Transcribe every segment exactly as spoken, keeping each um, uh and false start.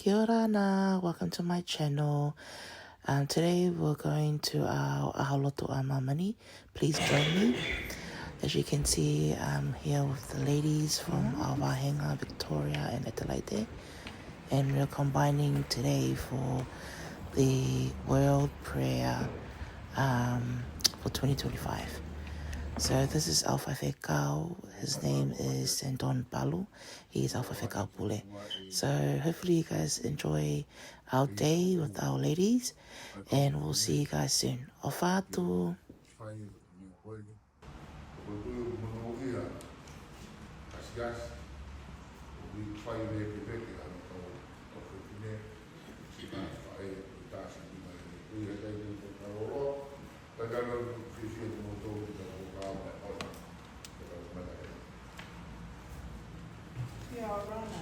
Kia orana, welcome to my channel. Um, today we're going to our ʻAho Lotu ʻa Māmani. Please join me. As you can see, I'm here with the ladies from our vāhenga, Victoria and Adelaide. And we're combining today for the World Prayer, um, for twenty twenty-five. So this is our faifekau. His name is Sandon Palu. He's our faifekau pule. So hopefully you guys enjoy our day with our ladies, and we'll see you guys soon. ʻOfa atu. Kia orana.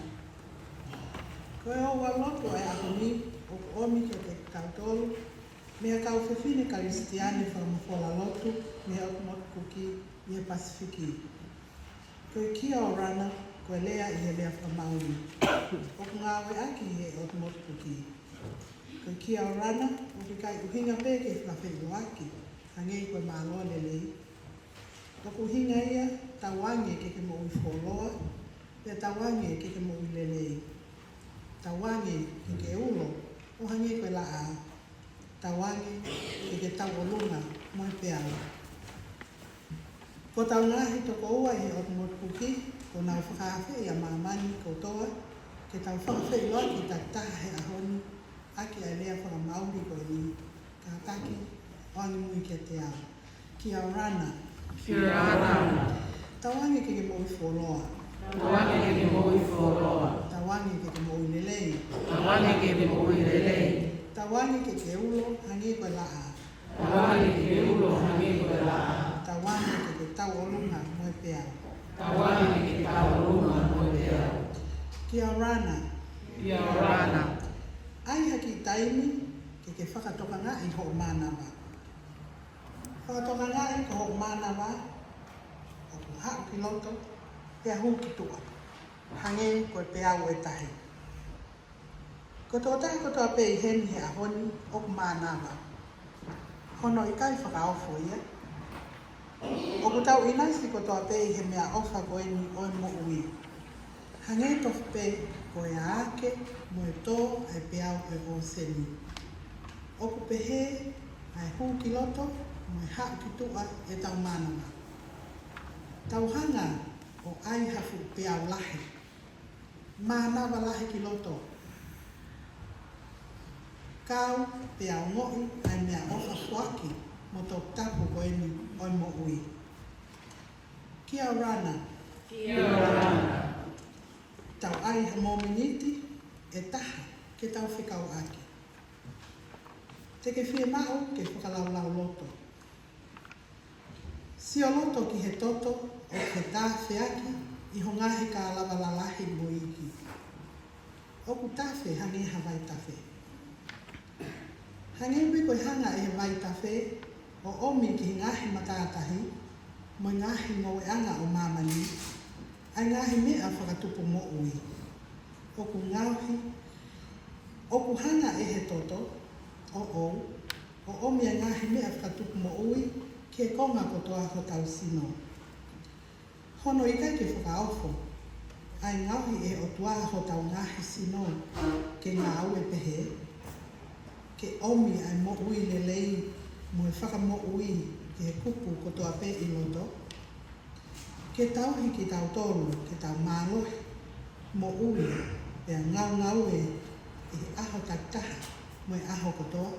Ko e ʻOtua Lotu ʻo e ʻaho ni ʻoku ʻomi kiate kitautolu mei he kau fefine Kalisitiane fakamofola lotu mei he ʻOtu Motu Kuki ʻi he Pasifiki. Ko e kia orana, ko e lea ʻi he lea faka-Mauli ʻoku ngāueʻaki ʻi he ʻOtu Motu Kuki. Ko e kia orana ʻoku ʻikai ʻuhinga pē ke fakafeʻiloaki, hangē ko e mālō lelei. ʻOku ʻuhinga ia, tauange ke ke moʻui fuoloa, pea tauange ke ke moʻui lelei. Tauange ke ke ulo ʻo hangē ko e laʻā. Tauange ke ke tauʻolunga mo e peau. Ko hotau ngaahi tokoua ʻi he ʻOtu Motu Kuki, kuo nau fakaafeʻi ʻa māmani kotoa ke tau fakafeʻiloaki takitaha he ʻaho ni ʻaki ʻa e lea faka-Mauli ko eni. Kātaki, ʻoange mui kiate au. Kia orana. Kia orana. Tauange ke ke moʻui fuoloa. Tauange ke ke moʻui fuoloa. Tauange ke ke moʻui lelei. Tauange ke ke moʻui lelei. Tauange ke ke ulo hangē ko e laʻā. Tauange ke ke ulo hangē ko e laʻā. Tauange ke ke tauʻolunga mo e peau. Tauange ke ke tauʻolunga mo e peau. Kia orana. Kia orana. ʻAi ha kiʻi taimi ke ke fakatokangaʻi hoʻo mānava. Fakatokangaʻi ko hoʻo mānava ʻoku haʻu ki loto pea hū ki tuʻa, hangē ko e peau ʻo e tahi. Ko e tokotaha kotoa pē ʻi heni he ʻaho ni ʻoku mānava. Hono ʻikai fakaofo ia. ʻOku tau ʻinasi kotoa pē ʻi he meʻaʻofa ko eni ʻo e moʻui. Hangē tofu pē ko e aake mo e tō ʻa e peau ʻo e ʻōseni. ʻOku pehē ʻa e hū ki loto mo e haʻu ki tuʻa ʻetau mānava. Tau hanga ʻo ʻai ha fuʻu peau lahi. Mānava lahi ki loto. Kau pea ongoʻi ʻa e meʻaʻofa foaki mo toputapu ko eni ʻo e moʻui. Kia orana. Kia orana. Tau ʻai ha mōmeniti ʻe taha ke tau fekauʻaki. Te ke fiemaʻu ke fakalaulauloto. Sio loto ki he toto ʻoku ke tafeaki ʻi ho ngaahi kālava lalahi mo iiki. ʻOku tafe hangē ha vaitafe. Hangē pē ko e hanga ʻe he vaitafe ʻo ʻomi ki he ngaahi matātahi mo e ngaahi ngoueʻanga ʻo māmani ʻa e ngaahi meʻa fakatupu moʻui. ʻOku ngaohi, ʻoku hanga ʻe he toto ʻo ʻou ʻo ʻomi ʻa e ngaahi meʻa fakatupu moʻui ki he konga kotoa hotau sino. Hono ʻikai ke fakaofo, ʻa e ngaohi ʻe he ʻOtua hotau ngaahi sino ke ngāue pehē, ke ʻomi ʻa e moʻui lelei mo e fakamoʻui ki he kupu kotoa pē ʻi loto, ke tauhi kitautolu ke tau mālohi, moʻui, pea ngaungaue ʻi he ʻaho takitaha mo e ʻaho kotoa.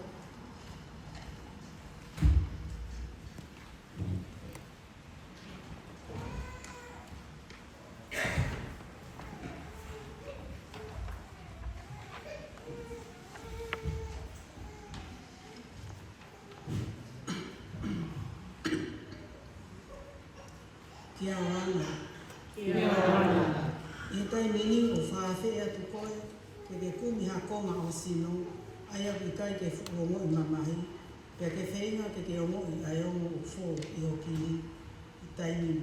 Kia orana. Kia orana. ʻI he taimi ni ʻoku ou fakaafeʻi atu koe ke ke kumi ha konga ʻo ho sino, ʻa ia ʻoku ʻikai ke fuʻu ongoʻi mamahi, pea ke feinga ke ke ongoʻi ʻa e ongo ʻoku fō ʻi ho kili ʻi he taimi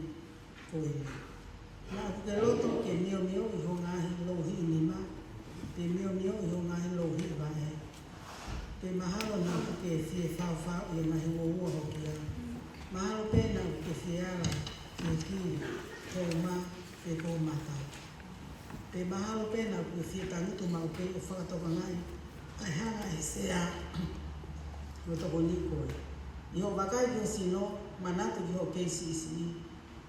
ko eni. Naʻa ʻoku ke loto ke miomioʻi ho ngaahi louhiʻi nima, Te miomio ʻi ho ngaahi louhiʻi vaʻe. Te mahalo naʻa ke fie faufau ʻi he ngaahi uoua hokia. Mahalo pē naʻa ke fie ala, fie kili, kouma, pe koumata. Te mahalo pē naʻa ke fie tangutu maʻu pē ʻo fakatokangaʻi ʻa e hanga ʻe he sea ʻo tokoniʻi koe. ʻI hoʻo vakai ki ho sino, manatu ki hoʻo kei siʻisiʻi,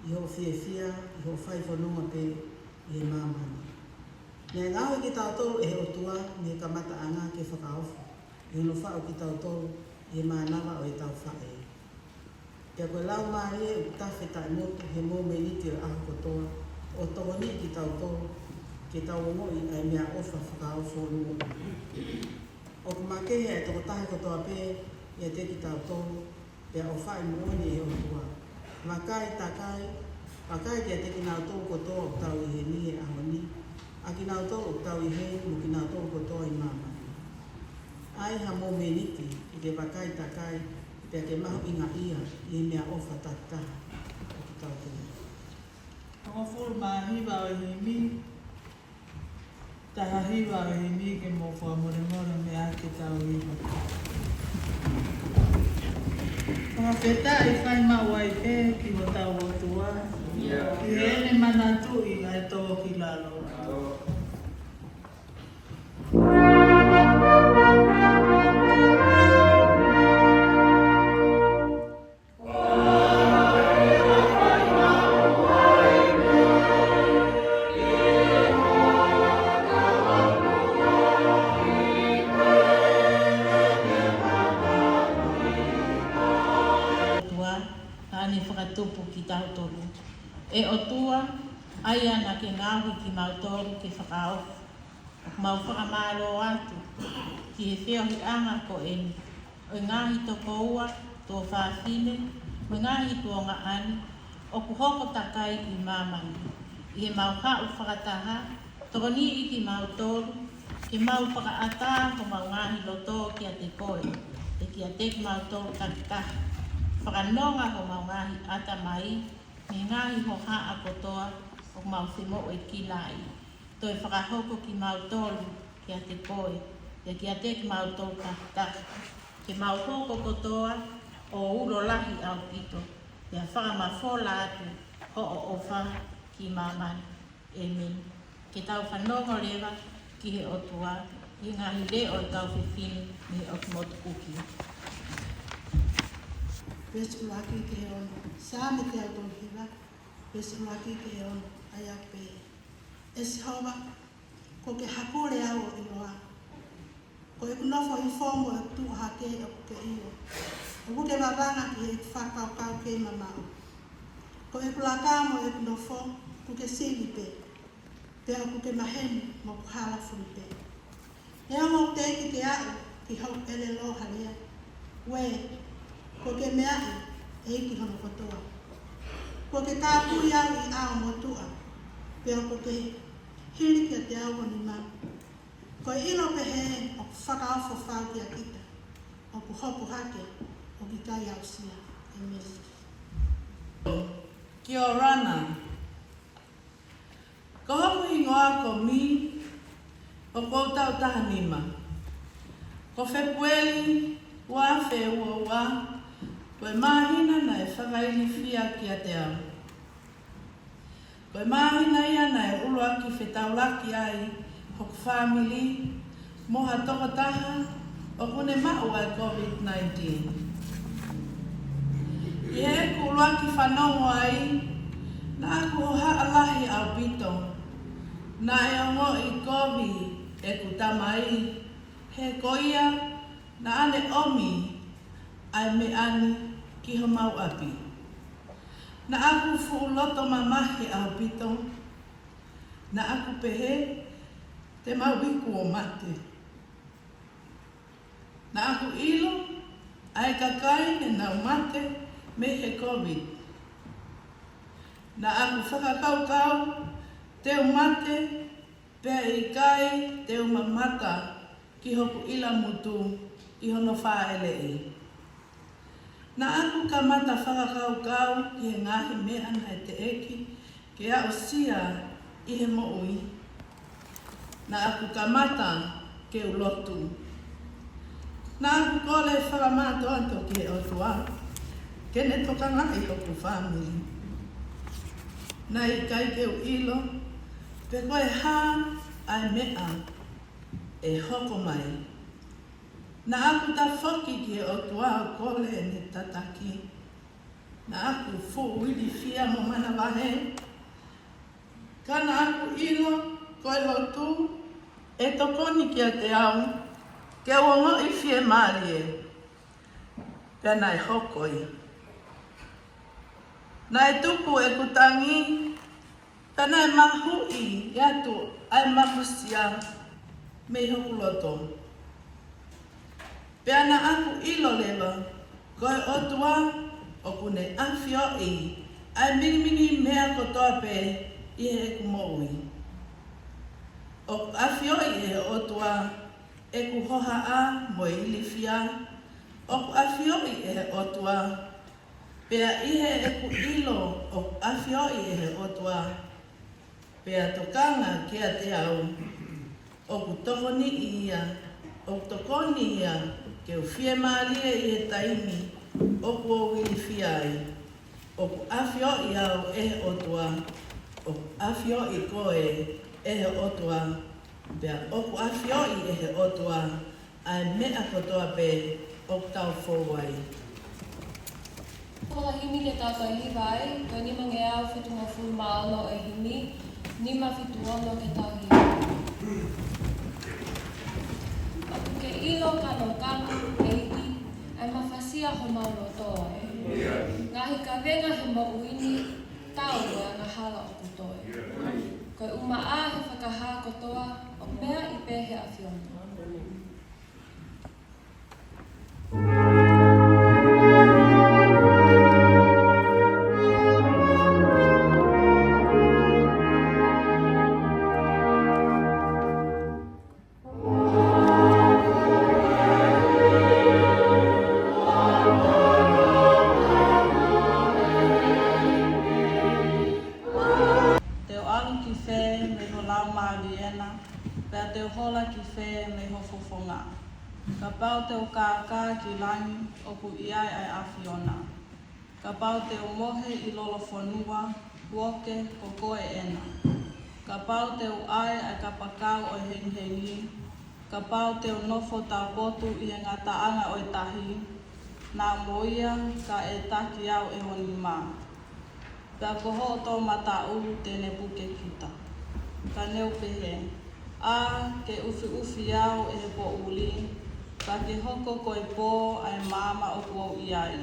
ʻi hoʻo fiefia, ʻi hoʻo fai fononga pē ʻi he māmani. Naʻe ngaohi kitautolu ʻe he ʻOtua mei he kamataʻanga ke fakaofo, ʻi hono faʻu kitautolu ʻi he mānava ʻo ʻetau faʻē. Pea ko e Laumālie ʻoku tafe taʻemotu he momeniti ʻo e ʻaho kotoa, ʻo tokoniʻi kitautolu ke tau ongoʻi ʻa e meʻaʻofa fakaofo ʻo e moʻui. ʻOku makehe ʻa e tokotaha kotoa pē ʻiate kitautolu, pea ʻofaʻi moʻoni ʻe he ʻOtua. Vakai takai, vakai kiate kinautolu kotoa ʻoku tau ʻi heni he ʻaho ni, ʻa kinautolu ʻoku tau ʻi heni mo kinautolu kotoa ʻi māmani. ʻAi ha momeniti ke ke vakai takai, pea ke mahuʻingaʻia ʻi he meʻaʻofa takitaha ʻo kitautolu. Hongofulu mā hiva ʻo e himi, taha hiva ʻo e himi ke mou fakamolemole mei ai ke tau hiva. Fakafetaʻi fai maʻu ai pē ki hotau ʻOtua, ʻi heʻene manatuʻi ʻa e tō ki lalo. ʻOtua, naʻa ne fakatupu kitautolu. ʻE ʻOtua, ʻa ia naʻa ke ngaohi kimautolu ke fakaofo. ʻOku mau fakamālō atu ki he feohiʻanga ko eni ʻo e ngaahi tokoua, tuofāfine, mo e ngaahi tuongaʻane ʻoku hoko takai ʻi māmani. ʻI heʻemau haʻu fakataha, tokoniʻi kimautolu ke mau fakaʻatā homau ngaahi loto kiate koe, pea kiate kimautolu takitaha. Fakanonga homau ngaahi ʻatamai mei he ngaahi hohaʻa kotoa ʻoku mau femoʻuekina ai. Toe fakahoko kimautolu kiate koe, pea kiate kimautolu takitaha, ke mau hoko kotoa ʻo ulo lahi ʻaupito, pea fakamafola atu hoʻo ʻofa ki māmani. ʻĒmeni. Ke tau fanongo leva ki he ʻOtua, ʻi he ngaahi leʻo ʻo e kau fefine mei he ʻOtu Motu Kuki. Veesi ʻuluaki ki he ono. Saame teau tolu hiva, veesi ʻuluaki ki he ono, ʻa ia ʻoku pehē: ʻE Sihova, kuo ke hakule au ʻo ʻiloa. Ko ʻeku nofo hifo mo ʻeku tuʻu hake ʻoku ke ʻilo. ʻOku ke vavanga ki heʻeku fakakaukau kei mamaʻo. Ko ʻeku laka mo ʻeku nofo, kuo ke sivi pē, pea ʻoku ke maheni mo hoku hala fuli pē. Neongo ʻoku teʻeki ke aʻu ki hoku ʻelelo ha lea, ue, kuo ke meaʻi, ʻEiki hono kotoa. Kuo ke kāpui au ʻi ʻao motuʻa, pea kuo ke hili kiate au ho nima. Ko e ʻilo pehē ʻoku fakaofo fau kiate kita, ʻoku hopo hake, ʻoku ʻikai aʻusia. ʻĒmeni. Kia orana. Ko hoku hingoa ko Mi, ʻoku ou taʻu taha nima. Ko Fēpueli ua afe ua ua, ko e māhina naʻe fakailifia kiate au. Ko e māhina ia naʻe ʻuluaki fetaulaki ai hoku fāmili mo ha tokotaha ʻoku ne maʻu ʻa e COVID nineteen. ʻI heʻeku ʻuluaki fanongo ai, naʻa ku hohaʻa lahi ʻaupito. Naʻe ongoʻi kovi ʻeku tamai, he ko ia naʻa ne ʻomi ʻa e meʻa ni ki homau ʻapi. Naʻa ku fuʻu loto mamahi ʻaupito. Naʻa ku pehē, te mau iku ʻo mate. Naʻa ku ʻilo ʻa e kakai ne nau mate mei he COVID. Naʻa ku fakakaukau te u mate, pea ʻikai te u mamata ki hoku ʻilamutu ʻi hono fāʻeleʻi. Naʻa ku kamata fakakaukau ki he ngaahi meʻa naʻe teʻeki ke aʻusia ʻi he moʻui. Naʻá ku kamata ke u lotu. Naʻá ku kole fakamātoato ki he ʻOtua ke ne tokangaʻi hoku fāmili. Naʻe ʻikai ke u ʻilo pe ko e hā ʻa e meʻa ʻe hoko mai. Naʻá ku tafoki ki he ʻOtua ʻo kole ʻene tataki. Naʻá ku fuʻu ilifia mo manavahē. Ka naʻá ku ʻilo ko e lotu ʻe tokoni kiate au ke u ongoʻi fiemālie. Pea naʻe hoko ia. Naʻe tuku ʻeku tangi, pea naʻe mahuʻi atu ʻa e mafusia mei hoku loto. Pea naʻá ku ʻilo leva ko e ʻOtua ʻokú ne ʻafioʻi ʻa e mingimingi meʻa kotoa pē ʻi heʻeku moʻui. ʻOku ʻafioʻi ʻe he ʻOtua ʻeku hohaʻa mo e ilifia. ʻOku ʻafioʻi ʻe he ʻOtua, pea ʻi heʻeku ʻilo ʻoku ʻafioʻi ʻe he ʻOtua, pea tokanga kiate au, ʻoku tokoniʻi ia, ʻoku tokoni ia ke u fiemālie ʻi he taimi ʻoku ou ilifia ai. ʻOku ʻafioʻi au ʻe he ʻOtua, ʻoku ʻafioʻi koe ʻe he ʻOtua, pea ʻoku ʻafioʻi ʻe he ʻOtua ʻa e meʻa kotoa pē ʻoku tau fou ai. Ko e himi ke tau toe hiva ai, ko e nimangeau fitungofulu mā ono ʻo e himi, nima fitu ono ke tau hiva. ʻOku ke ʻilo ka nokanga, ʻEiki, ʻa e mafasia homau loto ē. Ngaahi kavenga he moʻui ni, tau mo e angahala ʻoku toe. Ko e ʻumaʻā he fakahā kotoa, ʻoku meaʻi pē he ʻAfiona. Te u ʻalu ki fē mei ho Laumālie na, pea te u hola ki fē mei ho fofonga? Kapau te u kākā ki langi, ʻoku ʻi ai ʻa e ʻAfiona. Kapau te u mohe ʻi lolo fonua, uoke, ko koe ena. Kapau te u ʻai ʻa e kapakau ʻo e hengihengi, kapau te u nofo taupotu ʻi he ngataʻanga ʻo e tahi, naʻa mo ia ka ʻe taki au ʻe ho nima. Pea ko hoʻo toʻomataʻu te ne puke kita. Ka ne u pehē, ʻā, ke ʻufiʻufi au ʻe he poʻuli, ka ke hoko ko e pō ʻa e maama ʻoku ou ʻi ai.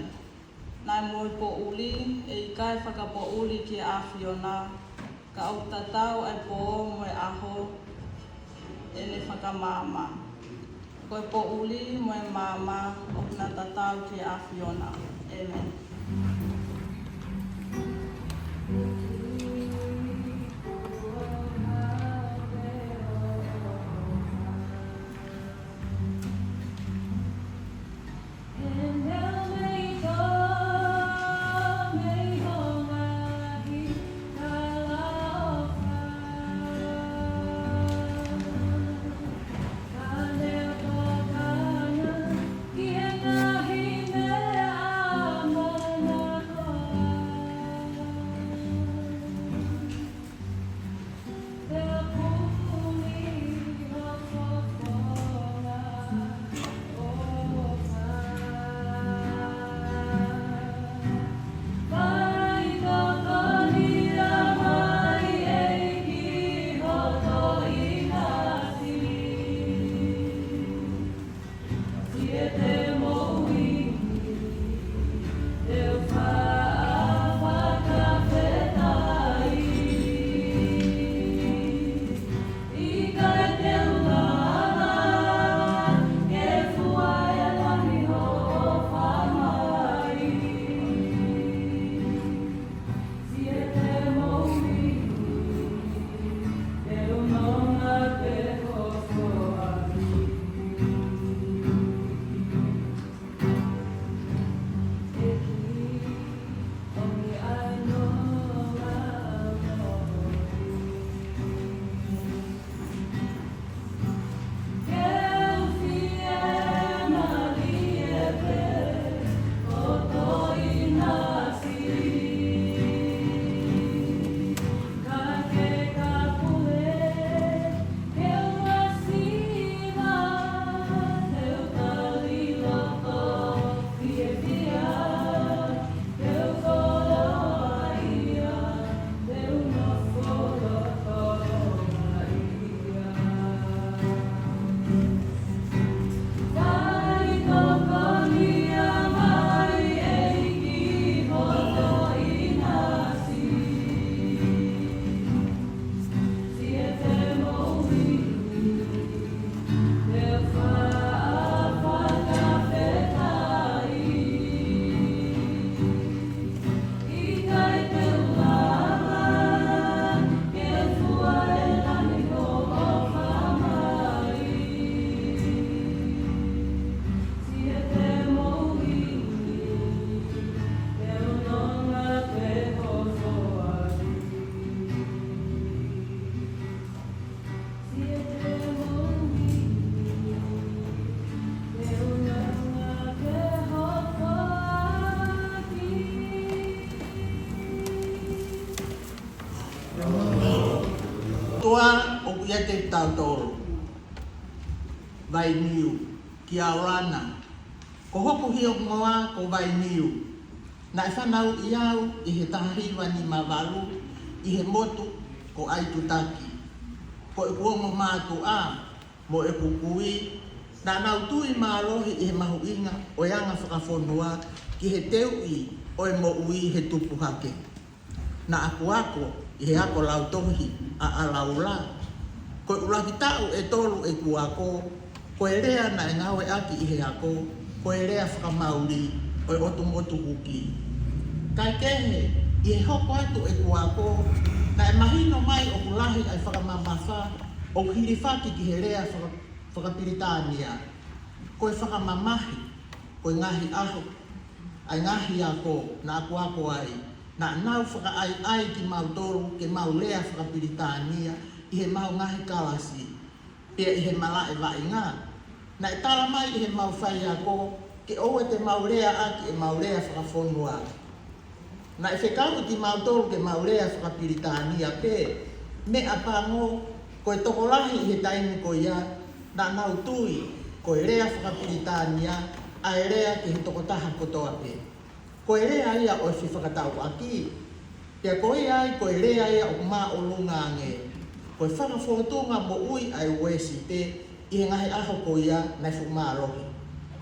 Naʻa mo e poʻuli, ʻe ʻikai fakapoʻuli ki he ʻAfiona, ka ʻoku tatau ʻa e pō mo e ʻaho ʻene fakamaama. Ko e poʻuli mo e maama ʻoku na tatau ki he ʻAfiona. ʻĒmeni. Te tautolu. Vainiu, kia Orana. Ko hoku hingoa ko Vainiu. Naʻe fanauʻi au ʻi he taha hiva nima valu ʻi he motu ko ʻAitutaki. Ko ʻeku ongo mātuʻa mo ʻeku kui, naʻa nau tui mālohi ʻi he mahuʻinga ʻo e anga fakafonua ki he teuʻi ʻo e moʻui he tupu hake. Naʻa ku ako ʻi he ako lautohi ʻa ʻAlaula. Ko e ʻuluaki taʻu ʻe tolu ʻeku ako, ko e lea naʻe ngāueʻaki ʻi he ako, ko e lea fakamauli ʻo e ʻotu motu Kuki. Kae kehe, ʻi he hoko atu ʻeku ako, naʻe mahino mai ʻoku lahi ʻa e fakamamafa ʻoku hilifaki ki he lea faka-, fakapilitānia. Ko e fakamamahi, ko e ngaahi ʻaho, ʻa e ngaahi ako naʻa ku ako ai, naʻa nau fakaʻaiʻai kimautolu ke mau lea fakapilitānia ʻi heʻemau ngaahi kalasi, pea ʻi he malaʻe vaʻinga. Naʻe tala mai ʻi heʻemau faiako ke ʻoua te mau lea ʻaki ʻemau lea fakafonua. Naʻe fekauʻi kimautolu ke mau lea fakapilitānia pē. Meʻapango, ko e tokolahi ʻi he taimi ko ia, naʻa nau tui ko e lea fakapilitānia ʻa e lea ki he tokotaha kotoa pē. Ko e lea ia ʻo e fefakatauʻaki. Pea ko ia ai ko e lea ia ʻoku māʻolunga ange. Ko e fakafōtunga moʻui ʻa e Uēsite ʻi he ngaahi ʻaho ko ia naʻe fuʻu mālohi.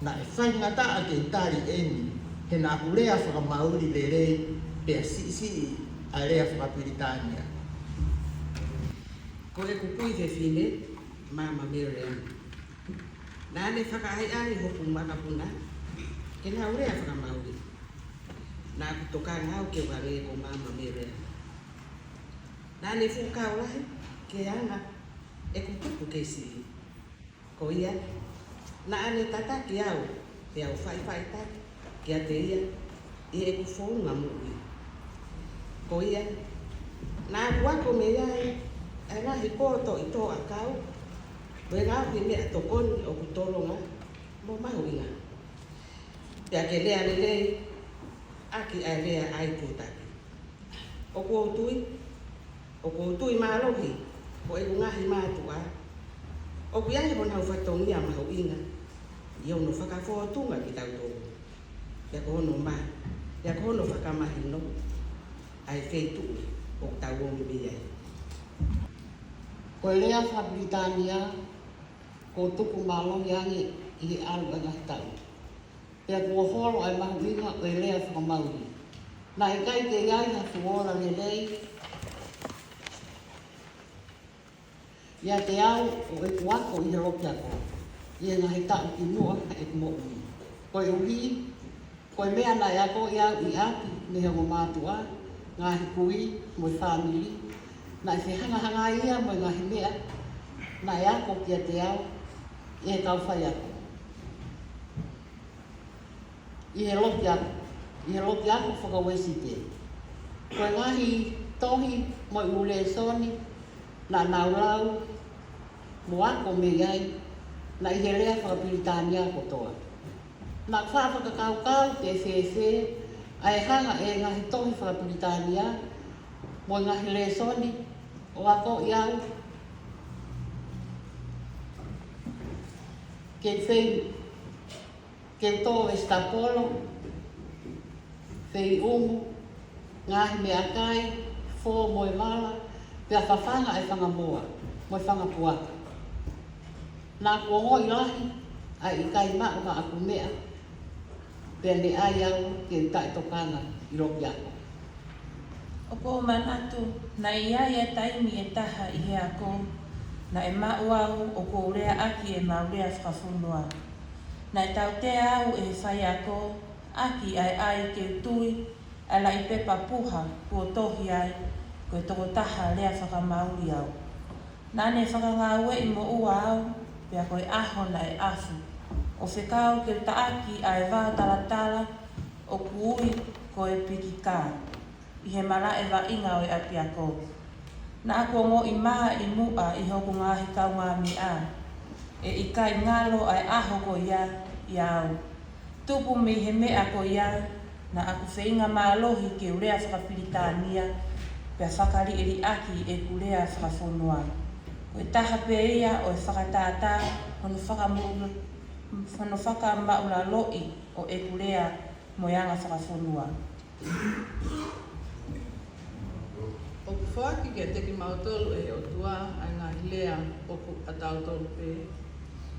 Naʻe faingataʻa ke u tali eni, he naʻa ku lea fakamauli lelei, pea siʻisiʻi ʻa e lea fakapilitānia. Ko ʻeku kui fefine, Māmā Miriam. Naʻa ne fakaʻaiʻai hoku makapuna ke nau lea fakamauli. Naʻa ku tokanga au ke u hangē ko Māmā Miriam. Naʻa ne fuʻu kau lahi ke anga ʻeku tupu kei siʻi. Ko ia, naʻa ne tataki au, pea u faʻifaʻitaki kiate ia ʻi heʻeku founga moʻui. Ko ia, naʻa ku ako mei ai ʻa e ngaahi pōtoʻi tō ʻakau, mo e ngaahi meʻatokoni ʻoku tolonga mo mahuʻinga. Pea ke lea lelei ʻaki ʻa e lea ʻa e Aitutaki. ʻOku ou tui, ʻoku ou tui mālohi ko ʻeku ngaahi mātuʻa ʻoku ʻi ai honau fatongia mahuʻinga ʻi hono fakafōtunga kitautolu. Pea ko hono ma-, pea ko hono fakamahino ʻa e feituʻu ʻoku tau ō mei ai. Ko e lea fakapilitānia kuo tuku mālohi ange ʻi he ʻalu ʻa e ngaahi taʻu. Pea kuo holo ʻa e mahuʻinga ʻo e lea fakamauli. Naʻe ʻikai ke ʻi ai ha fuʻu ola lelei ʻiate au ʻo ʻeku ako ʻi he loki ako ʻi he ngaahi taʻu kimuʻa ʻeku moʻui. Koeʻuhi, ko e meʻa naʻe akoʻi au ʻi ʻapi mei he ongo mātuʻa, ngaahi kui, mo e fāmili, naʻe fehangahangai ia mo e ngaahi meʻa naʻe ako kiate au ʻe he kau faiako ʻi he loki ako, ʻi he loki ako faka-Uēsite. Ko e ngaahi tohi mo e ʻū lēsoni naʻa nau lau mo ako mei ai, naʻe ʻi he lea fakapilitānia kotoa. Naʻa ku faʻa fakakaukau pe fēfē ʻa e hanga ʻe he ngaahi tohi fakapilitānia mo e ngaahi lēsoni ʻo akoʻi au ke fei ke tō e sitapolo, fei ʻumu, ngaahi meʻakai, fō mo e vala, pea fafanga e fanga moa mo e fanga puaka. Naʻa ku ongoʻi lahi ʻa e ʻikai maʻu haʻaku meʻa, pea ne ʻai au ke u taʻetokanga ʻi loki ako. ʻOku ou manatu, naʻe ʻi ai e taimi ʻe taha ʻi he ako, naʻe maʻu au ʻoku ou lea ʻaki ʻemau lea fakafonua. Naʻe tautea au ʻe he faiako ʻaki ʻa e ʻai ke u tui ʻa e laʻi pepa puha kuo tohi ai ko e tokotaha lea fakamauli au. Naʻa ne fakangāueʻi moʻua au, pea ko e ʻaho naʻe ʻafu, ʻo fekau ke u taʻaki ʻa e vao talatala ʻoku ui ko e pikikā ʻi he malaʻe vaʻinga ʻo e ʻapiako. Naʻa ku ongoʻi mā ʻi muʻa ʻi hoku ngaahi kaungāmeʻa. ʻE ʻikai ngalo ʻa e ʻaho ko ia ʻia au. Tupu mei he meʻa ko ia, naʻa ku feinga mālohi ke u lea fakapilitānia, pea fakaliʻeliʻaki ʻeku lea fakafonua. Ko e taha pē ia ʻo e fakatātā hono fakamu-, hono fakamaʻulaloʻi ʻo ʻeku lea mo e anga fakafonua. ʻOku foaki kiate kimautolu ʻe he ʻOtua ʻa e ngaahi lea ʻoku ʻatautolu pē,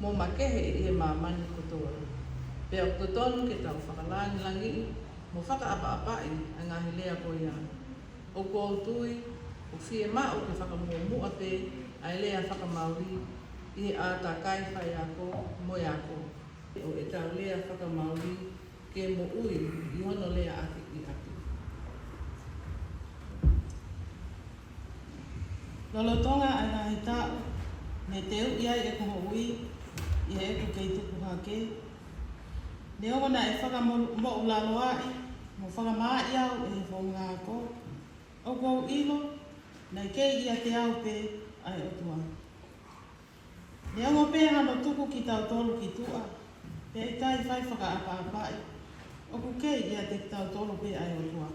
mo makehe ʻi he māmani kotoa. Pea ʻoku totonu ke tau fakalāngilangiʻi mo fakaʻapaʻapaʻi ʻa e ngaahi lea ko ia. ʻOku ou tui ʻoku fiemaʻu ke fakamuʻomuʻa pē ʻa e lea fakaMauli ʻi he ʻātakai faiako mo e ako, ʻo ʻetau lea fakaMauli ke moʻui ʻi hono lea ʻaki ʻi ʻapi. Lolotonga ʻa e ngaahi taʻu ne teuʻi ai ʻeku moʻui ʻi heʻeku kei tupu hake, neongo naʻe fakamoʻulaloaʻi mo fakamaaʻi au ʻe he founga ako, ʻoku ou ʻilo naʻe kei ʻiate au pē ʻa e ʻOtua. Neongo pē hano tuku kitautolu ki tuʻa, pea ʻikai fai fakaʻapaʻapaʻi, ʻoku kei ʻiate kitautolu pē ʻa e ʻOtua.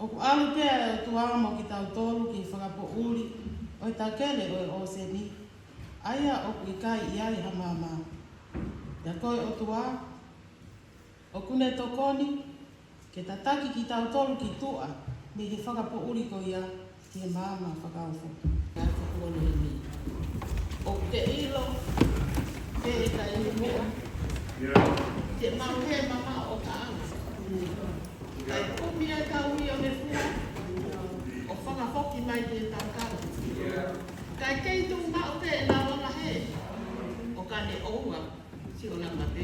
ʻOku ʻalu pē ʻa e ʻOtua mo kitautolu ki he fakapoʻuli ʻo e takele ʻo e ʻōseni, ʻa ia ʻoku ʻikai ʻi ai ha maama. Pea ko e ʻOtua ʻoku ne tokoni ke tataki kitautolu ki tuʻa mei he fakapoʻuli ko ia ki he maama fakaofo. Ka ko hono ʻimi, ʻoku te ʻilo pē ʻe taimi meʻa, te mau hē mamaʻo ʻo taʻanga. Kae kumi ʻa e tauhi ʻo ne fua, ʻo fakafoki mai ki he taukau. Kae kei tuʻu maʻu pē ʻenau anga hē, ʻo ka ne ʻoua siʻo langa pē.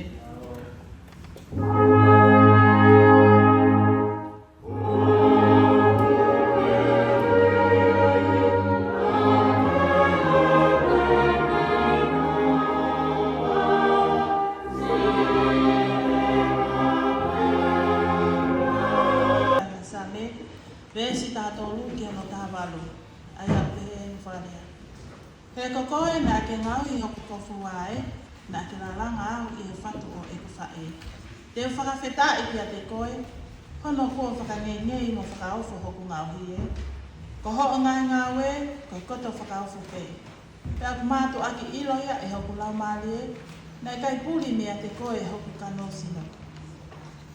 Saame, veesi taha tolu ki hono taha valu. ʻA ia ʻoku pehē ʻene fakalea. He ko koe naʻa ke ngaohi hoku kofu ʻa e, naʻa ke lalanga au ʻi he fatu ʻo ʻeku faʻē. Te u fakafetaʻi kiate koe, hono kuo fakangeingei mo fakaofo hoku ngaohi ē. Ko hoʻo ngaahi ngāue, ko e koto fakaofo pē. Pea ʻoku mātuʻaki ʻilo ia ʻe hoku laumālie, naʻe ʻikai puli meiate koe hoku kano sino.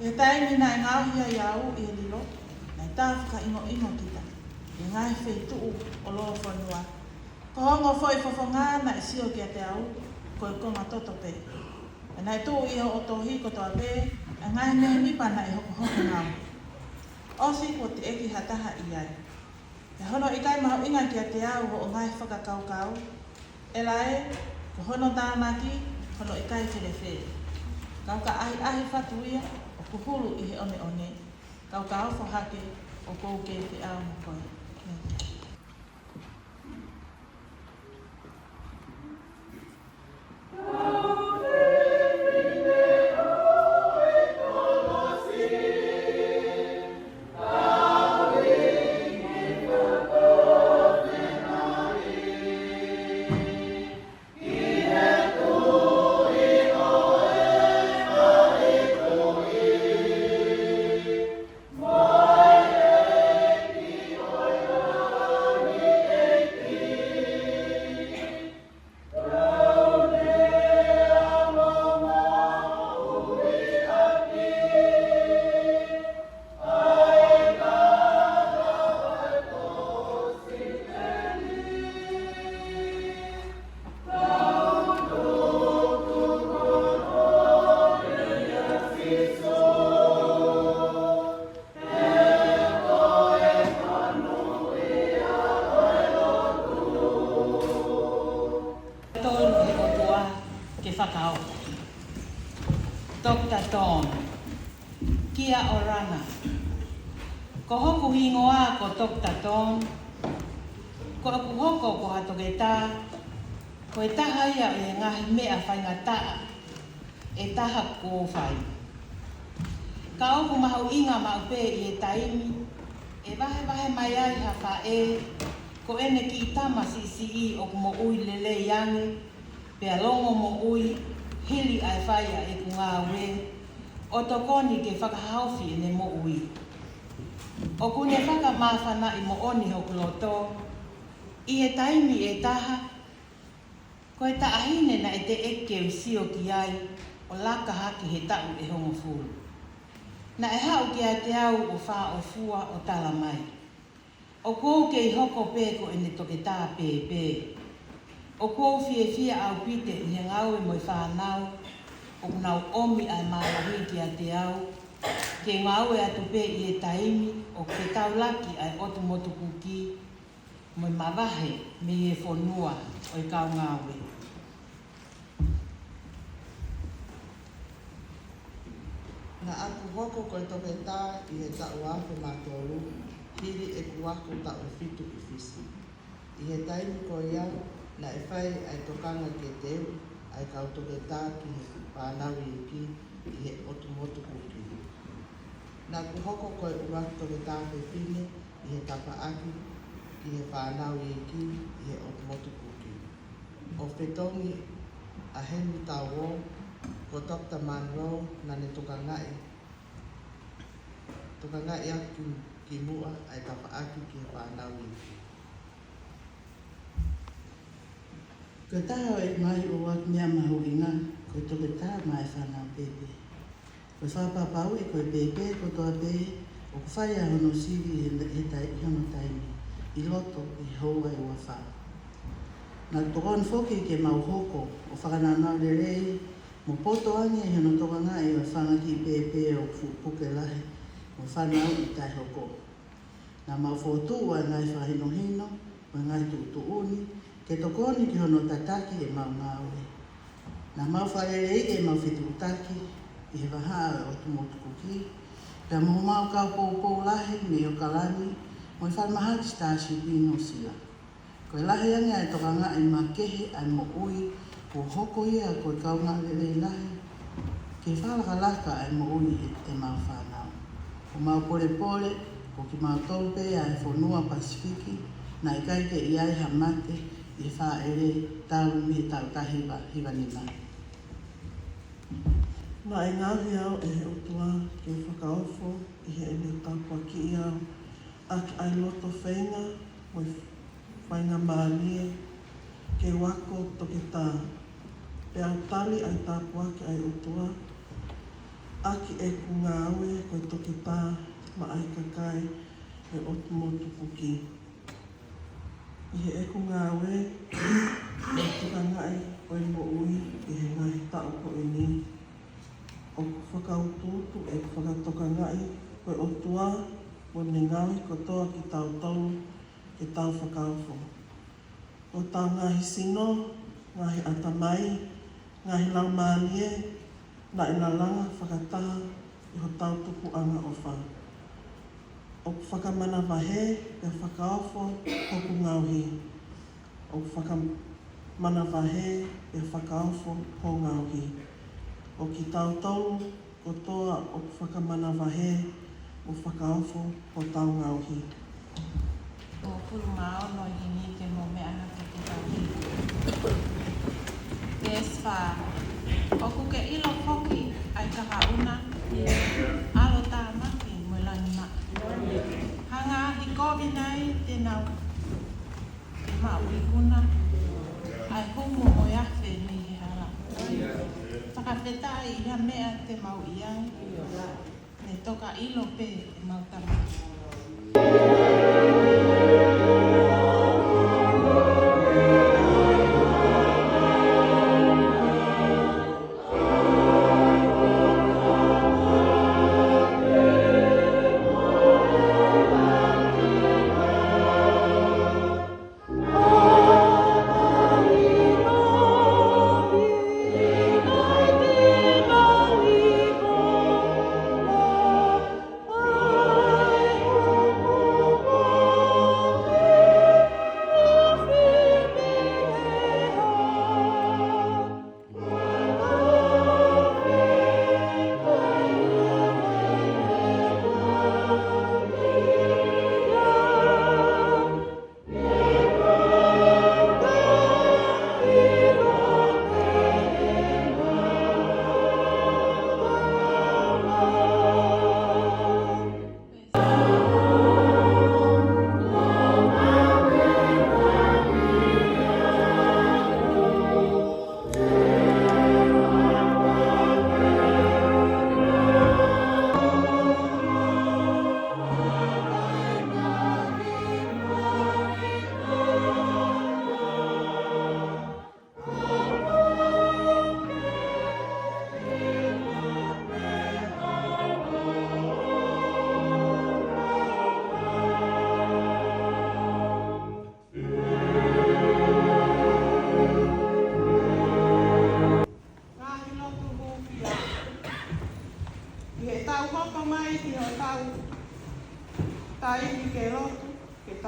ʻI he taimi naʻe ngaohi ai au ʻi he lilo, naʻe tā fakaʻingoʻingo kita ʻi he ngaahi feituʻu ʻo lolofonua. Ko ho ongo foʻi fofonga naʻe sio kiate au, ko e konga toto pē. Pea naʻe tuʻu ʻi hoʻo tohi kotoa pē ʻa e ngaahi mēmipa naʻe hokohoko ngaohi, ʻosi kuo teʻeki ha taha ʻi ai. Pea hono ʻikai mahuʻinga kiate au hoʻo ngaahi fakakaukau, ʻe lae, ko hono tānaki hono ʻikai felefele. Ka u ka ʻahiʻahi fatu ia ʻoku hulu ʻi he ʻoneʻone, ka u ka ofo hake ʻoku ou kei feʻao mo koe. Tonu he ʻOtua ke fakaofo. Toketā Tone. Kia orana. Ko hoku hingoa ko Toketā Tone. Ko ʻeku hoko ko ha toketā, ko e taha ia ʻo e ngaahi meʻa faingataʻa ʻe taha kuo u fai. Ka ʻoku mahuʻinga maʻu pē ʻi he taimi ʻe vahevahe mai ai ha faʻē ko ʻene kiʻi tama siʻisiʻi ʻoku moʻui lelei ange, pea longomoʻui hili ʻa e fai ʻa ʻeku ngāue, ʻo tokoni ke fakahaofi ʻene moʻui. ʻOku ne fakamāfanaʻi moʻoni hoku loto, ʻI he taimi ʻe taha, ko e taʻahine naʻe teʻeki ke u sio ki ai ʻo laka hake he taʻu ʻe hongofulu. Naʻe haʻu kiate au ʻo fāʻofua ʻo talamai, ʻoku ou kei hoko pē ko ʻene toketā pēpē. ʻOku ou fiefia ʻaupito ʻi he ngāue mo e fānau ʻoku nau ʻomi ʻa e mālohi kiate au, ke ngāue atu pē ʻi he taimi ʻoku fetaulaki ai ʻa e ʻOtu Motu Kuki mo e mavahe mei he fonua ʻo e kau ngāue. Naʻa ku hoko ko e toketā ʻi he taʻu ua afe mā tolu, hili ʻeku ako taʻu ʻe fitu ʻi Fisi. ʻI he taimi ko ia, naʻe fai ʻa e tokanga ke teuʻi ʻa e kau toketā ki he fānau iiki ʻi he ʻOtu Motu Kuki. Naʻa ku hoko ko e ʻuluaki toketā fefine ʻi he tafaʻaki ki he fānau iiki ʻi he ʻOtu Motu Kuki, ʻo fetongi ʻa Henry Tauō, ko Toketā Munroe naʻa ne tokangaʻi, tokangaʻi ʻaki ki, ki muʻa ʻa e tafaʻaki ki he fānau iiki. Ko e taha ʻo e ngaahi ʻuluaki meʻa mahuʻinga, ko e toketā maʻa e fānau pēpē. Ko e fakapapauʻi ko e pēpē kotoa pē ʻoku fai ʻa hono sivi he, he tai, hono taimi ʻi loto ʻi he houa ʻe ua fā. Naʻa ku tokoni foki ke mau hoko ʻo fakanāunau lelei mo poto ange ʻi hono tokangaʻi ʻo e fanga kiʻi pēpē ʻoku fuʻu puke lahi mo e fanauʻi taʻehoko. Naʻa mau fokotuʻu ʻa e ngaahi fakahinohino mo e ngaahi tuʻutuʻuni ke tokoni ki hono tataki ʻemau ngāue. Naʻa mau fakaleleiʻi ʻemau fetuʻutaki ʻi he vahaʻa ʻo e ʻOtu Motu Kuki, pea mo homau kau poupou lahi mei ʻAokalani mo e Falemahaki Starship ʻi Nuʻusila. Ko e lahi ange ʻa e tokangaʻi makehe ʻa e moʻui, kuo hoko ia ko e kaungā lelei lahi ke fakalakalaka ʻa e moʻui ʻi he, ʻemau fānau. ʻOku mau polepole, ko kimautolu pē ʻa e fonua Pasifiki naʻe ʻikai ke ʻi ai ha mate ʻi he fāʻele talu mei he taʻu taha hiva hiva nima. Naʻe ngaohi au ʻe he ʻOtua ke fakaofo ʻi heʻene tāpuakiʻi au ʻaki ʻa e loto feinga mo e faingamālie ke u ako toketā, pea u tali ʻa e tāpuaki ʻa e ʻOtua ʻaki ʻeku ngāue ko e toketā maʻa e kakai ʻo e ʻOtu Motu Kuki. ʻI heʻeku ngāue mo e tokangaʻi ʻo e moʻui ʻi he ngaahi taʻu ko eni, ʻoku fakautuutu ʻeku fakatokangaʻi ko e ʻOtua mo ʻene ngaohi kotoa kitautolu ke tau fakaofo. Ko hotau ngaahi sino, ngaahi ʻatamai, ngaahi laumālie, naʻe lalanga fakataha ʻi hotau tupuʻanga ʻofa. ʻOku fakamanavahē pea fakaofo hoku ngaohi. ʻOku fakamanavahē pea fakaofo ho ngaohi. ʻO kitautolu kotoa ʻoku fakamanavahē mo fakaofo hotau ngaohi. Uofulu mā ono ʻi heni te mou meʻa ʻa e toketā. Veesi fā. ʻOku ke ʻilo foki ʻa e kahaʻu na, ʻalotāmaki mo e langimaʻa. Ha ngaahi kovi nai te nau maʻu ikuna, ʻa e humu mo e afe mei he hala. Fakafetaʻi ʻi ha meʻa te mau ʻi ai, ne toka ʻilo pē ʻemau Tamai.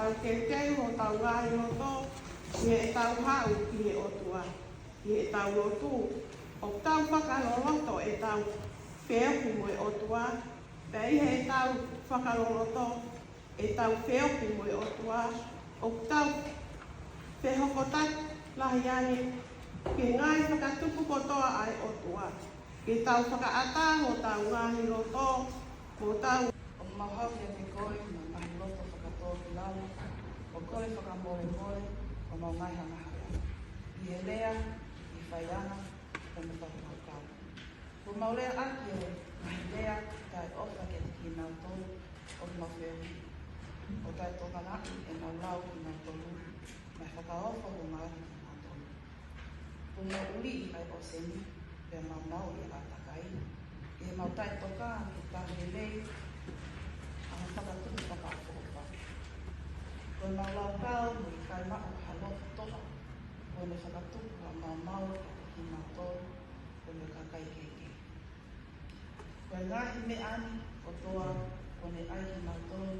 Tau teuteu hotau ngaahi loto ʻi heʻetau haʻu ki he ʻOtua ʻi heʻetau lotu. ʻOku tau fakaloloto ʻetau feohi mo e ʻOtua. Pea ʻi heʻetau fakaloloto ʻetau feohi mo e ʻOtua, ʻoku tau fehokotaki lahi ange ki he ngaahi fakatupu kotoa ʻa e ʻOtua. Ke tau fakaʻatā hotau ngaahi loto, ko tau. ʻOku mau haʻu kiate koe mo e ngaahi loto fakatōkilalo, ʻo kole fakamolemole homau ngaahi angahala, ʻi he lea, ʻi he faiʻanga, pea mo e fakakaukau. Kuo mau lea ʻaki e ngaahi lea taʻeʻofa kiate kinautolu ʻoku mau feohi, ʻo taʻetokangaʻi ʻemau lau kinautolu, mo e fakaofo kuo mau ʻoange kiate kinautolu. Kuo mau ʻuliʻi ʻa e ʻōseni, pea mau maʻu ʻa e ʻātakai, ʻi heʻemau taʻetokanga ke tau lelei ʻa e fakatupu fakaʻofoʻofa. Ko ʻemau laukau mo e ʻikai maʻu ha loto toʻa, kuo ne fakatupu ha maumau kiate kimautolu, ko e kakai kehekehe. Ko e ngaahi meʻa ni kotoa kuo ne ʻai kimautolu,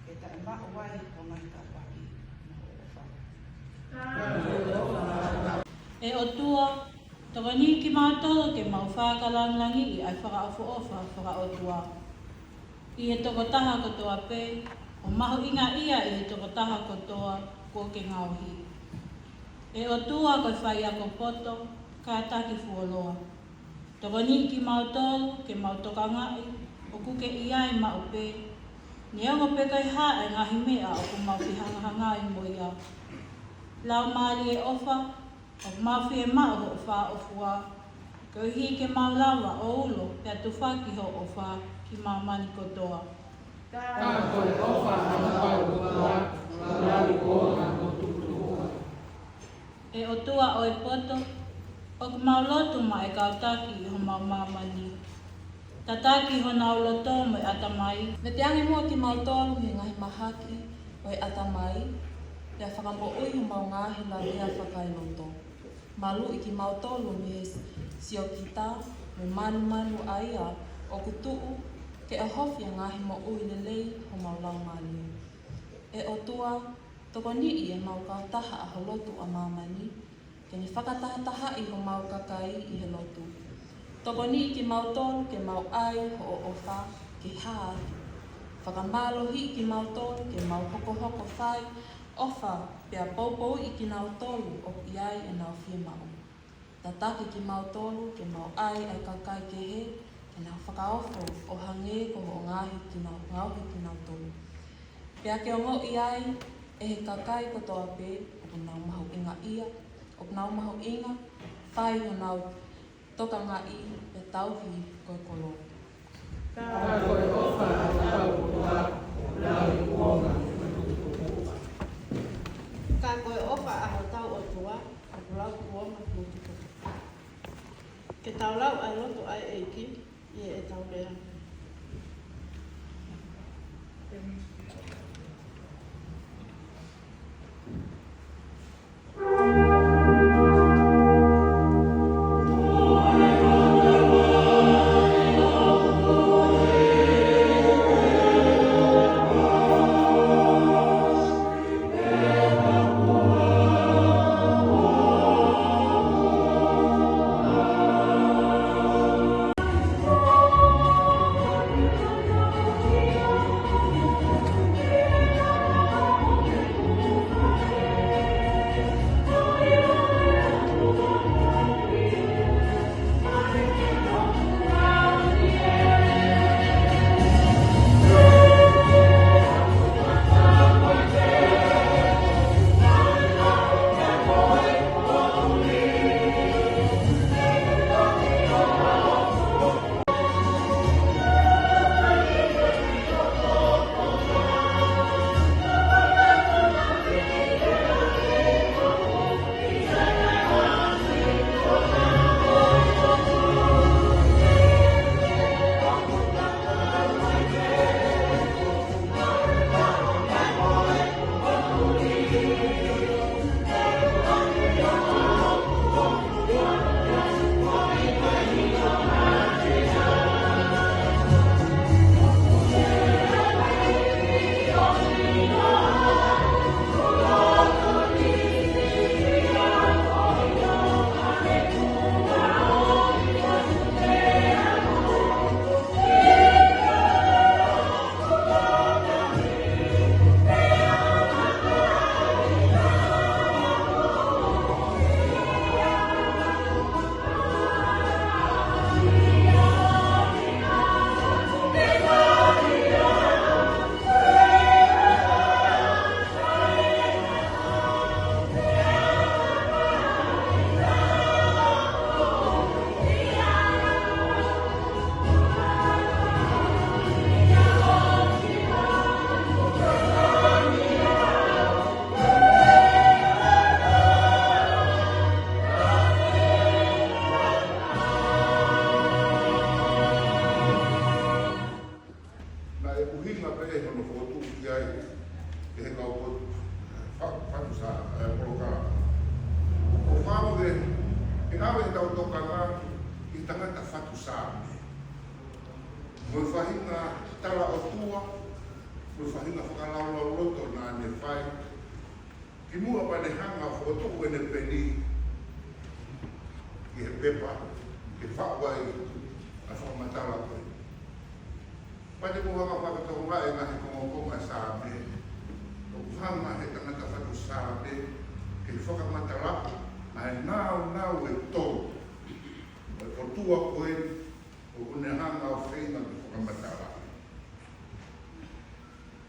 ke taʻemaʻu ai hoʻo ngaahi tāpuaki mo hoʻo ʻofa. ʻE ʻOtua, tokoniʻi kimautolu ke mau fakalāngilangiʻi ʻa e fakaʻofoʻofa fakaʻotua ʻi he tokotaha kotoa pē, ʻo mahuʻingaʻia ʻi he tokotaha kotoa kuo ke ngaohi. ʻE ʻOtua ko e faiako poto, kātaki fuoloa. Tokoniʻi kimautolu ke mau tokangaʻi ʻoku ke ʻi ai maʻu pē, neongo pe ko e hā e ngaahi meʻa ʻoku mau fehangahangai mo ia. Laumālie ʻofa, ʻoku mau fiemaʻu hoʻo fāʻofua, koeʻuhi ke mau lava ʻo ulo pea tufaki hoʻo ʻofa ki māmani kotoa. Ka ko e ʻofa ʻa hotau ʻOtua, ʻoku laui kuonga mo tuputupuʻa. ʻE ʻOtua ʻo e poto, ʻoku mau lotu maʻá e kau taki ʻi homau māmani. Tataki honau loto mo e ʻatamai. Veteange muʻa kimautolu mei he ngaahi mahaki ʻo e ʻatamai, pea fakamoʻui homau ngaahi lavea fakaeloto. Maluʻi kimautolu mei he siokita mo e mānumanu ʻa ia ʻoku tuʻu ke ʻohofi ʻa e ngaahi moʻui lelei homau laumālie. ʻE ʻOtua, tokoniʻi ʻemau kautaha ʻa ho lotu ʻa māmani, ke ne fakatahatahaʻi homau kakai ʻi he lotu. Tokoniʻi kimautolu ke mau ʻai hoʻo ʻofa ke hā atu. Fakamālohiʻi kimautolu ke mau hokohoko fai ʻofa pea poupouʻi kinautolu ʻoku ʻi ai ʻenau fiemaʻu. Tataki kimautolu ke mau ʻai ʻa e kakai kehe ke nau fakaofo ʻo hangē ko hoʻo ngaohi kinau-, ngaohi kinautolu. Pea ke ongoʻi ai ʻe he kakai kotoa pē ʻoku nau mahuʻingaʻia, ʻoku nau mahuʻinga, fai honau tokangaʻi pea tauhi ko e kolo. Ka ko e ʻofa ʻa hotau ʻOtua, ʻoku laui kuonga mo tuputupuʻa. Ka ko e ʻofa ʻa hotau ʻOtua, ʻoku laui kuonga mo tuputupuʻa. Ke tau lau ʻa e lotu ʻa e ʻEiki ʻi heʻetau lea. ʻAve ʻetau tokanga ki he tangata fatu Saame, mo e faʻahinga tala ʻOtua, mo e faʻahinga fakalaulauloto naʻa ne fai, kimuʻa pea ne hanga ʻo fokotuʻu ʻene peni ki he pepa, ke faʻu ai ʻa e fakamatala ko ē. Pea te u hanga ʻo fakatokangaʻi e ngaahi kongokonga Saame, ʻoku hanga ʻe he tangata fatu Saame ke fakamatalaʻi ʻa e nāunau ʻe tolu ʻo e ʻOtua ko ē ʻoku ne hanga ʻo feinga ke fakamatalaʻi.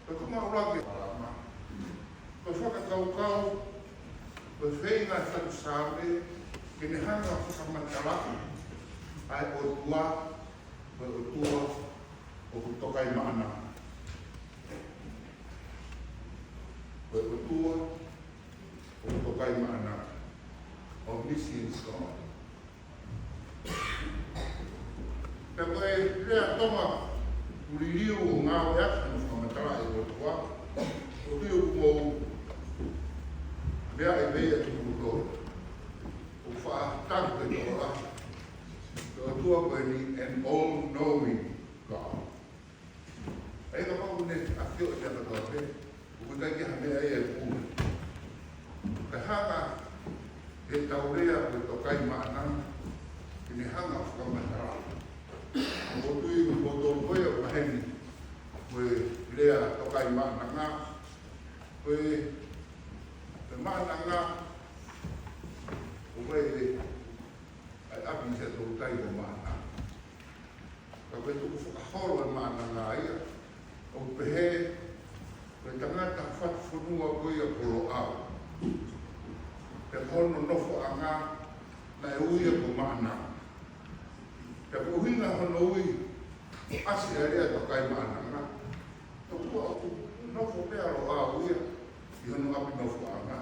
Ko e konga ʻuluaki, ʻalama. Ko e fakakaukau, ko e feinga ʻa e fatu Saame ke ne hanga ʻo fakamatalaʻi ʻa e ʻOtua, ko e ʻOtua ʻoku tokaimaʻananga. Ko e ʻOtua ʻoku tokaimaʻananga. Omniscience God. Pea ko e lea Tonga ʻoku liliu ʻo ngāueʻaki ʻi hono fakamatalaʻi ʻa e ʻOtua, ʻoku ou tui ʻoku mou meaʻi pē ʻa e tuku tō, ʻoku faʻa taki pē tō la. Ko e ʻOtua ko eni an all-knowing God. ʻA ia kapau ʻoku ne ʻafioʻi e meʻa kotoa pē, ʻoku ʻikai ke ʻi ai ha meʻa ia ʻe pule. Ka hanga ʻe he tau lea ko e tokaimaʻananga ke ne hanga ʻo fakamatalaʻi. ʻOku ou tui ko e tolu ko ia ʻoku maheni, ko e lea tokaimaʻananga, ko e, ko e maʻananga, ʻoku ʻi ai e ʻapi ʻi Siaʻatoutai ko Maʻananga. Ka ko e tukufakaholo ʻo e maʻananga ia, ʻoku pehē, ko e tangata fatu fonua ko ia ko Loʻau. Pea ko hono nofoʻanga naʻe ui ia ko Maʻananga. Pea ko e ʻuhinga hono ui, ʻasi ʻa e lea tokaimaʻananga, tokua ʻoku nofo pē ʻa Loʻau ia ʻi hono ʻapi nofoʻanga.